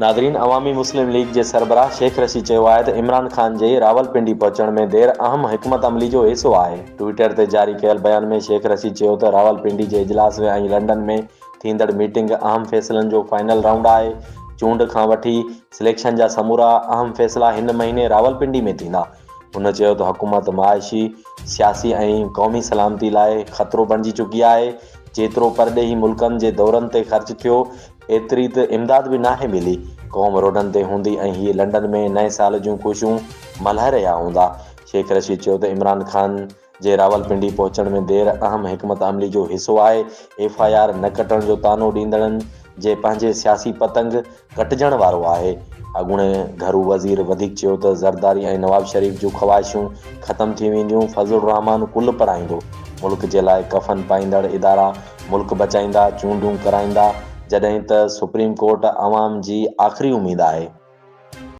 ناظرين عوامي مسلم ليگ جي سربراهه شيخ رشيد چيو آهي ته عمران خان جي راولپنڊي پهچڻ ۾ دير اهم حڪمت عملي جو حصو آهي. ٽوئيٽر تي جاري ڪيل بيان ۾ شيخ رشيد چيو ته راولپنڊي جي اجلاس ۽ لنڊن ۾ ٿيندڙ ميٽنگ اهم فيصلن جو فائنل رائونڊ آهي، چونڊ کان وٺي سليڪشن جا سمورا اهم فيصلا هن مهيني راولپنڊي ۾ ٿيندا. هن چيو ته حڪومت معاشي، سياسي ۽ قومي سلامتي لاء خطرو بڻجي چڪي آهي، جيترو پرڏيهي ملڪن جي دورن تي خرچ ٿيو ايتري ته امداد به ناهي ملي، قوم روڊن تي هوندي ۽ هي لنڊن ۾ نئين سال جون خوشيون ملهائي رهيا هوندا. شيخ رشيد چيو ته عمران خان جي راولپنڊي پهچڻ ۾ دير اهم حڪمت عملي جو حصو آهي، ايف I R نه ڪٽڻ جو طعنو ڏيندڙن جي پنهنجي سياسي پتنگ ڪٽجڻ وارو آهي. اڳوڻي گهرو وزير وڌيڪ چيو ته زرداري ۽ نواز شريف جون خواهشون ختم ٿي وينديون، فضل الرحمان ڪل پرائيندو، ملڪ جي لاء ڪفن پائيندڙ ادارا ملڪ بچائيندا، چونڊون ڪرائيندا، جڏهن ته سپريم ڪورٽ عوام جي آخري اميد آهي.